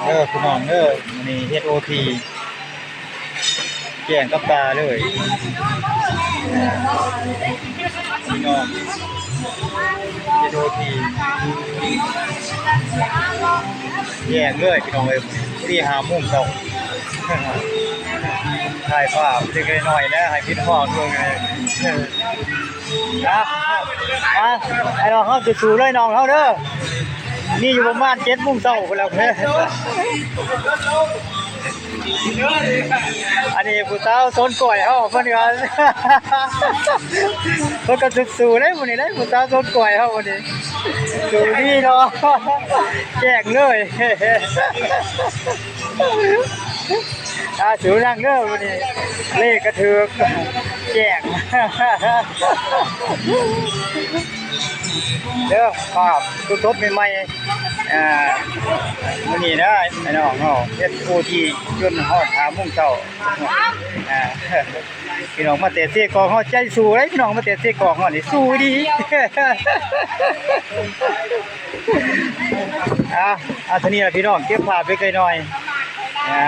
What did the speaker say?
ເດີພີ່ນ້ອງເດີ ມື້ນີ້ເຮັດໂອທີ ແຈ້ງກັບຕາເລີຍພີ່ນ້ອງ ເຮັດໂອທີ ແຈ້ງເລີຍພີ່ນ້ອງເອີຍ ຕີຫ້າໂມງເຊົ້າ ຖ່າຍພາບເລັກໆນ້ອຍໆ ແລ້ວໃຫ້ພີ່ນ້ອງເບິ່ງ ເອີ ອ່ະ ອ່ະ ອ້າຍນ້ອງເຮົາສູ້ໆເລີຍນ້ອງເຮົາເດີ ມີຢູ່ປະມານເຈັດໂມງເຊົ້າພຸ້ນແຫຼະ ອັນນີ້ຜູ້ສາວສວນກ້ວຍເຮົາ ເພິ່ນກໍ ເພິ່ນກໍສູ້ໆເດ້ມື້ນີ້ເດ້ ຜູ້ສາວສວນກ້ວຍເຮົາມື້ນີ້ ສູ້ດີເນາະ ແຈ້ງເລີຍ ອ່າ ສູ້ນຳເດີມື້ນີ້ ເລກກະຖືກ ແຈ້ງ ເດີ ພາບສົດໆໃໝ່ໆ ອ່າ ມື້ນີ້ເດີ ພີ່ນ້ອງເຮົາເຮັດໂອທີຈົນຮອດຫ້າໂມງເຊົ້າ ອ່າ ພີ່ນ້ອງມາແຕ່ເຊກອງເຮົາໃຈສູ້ເດ້ ພີ່ນ້ອງມາແຕ່ເຊກອງເຮົານີ້ສູ້ດີ ອ່າ ເອົາເທົ່ານີ້ລະພີ່ນ້ອງ ເກັບພາບເລັກໆນ້ອຍໆ ອ່າ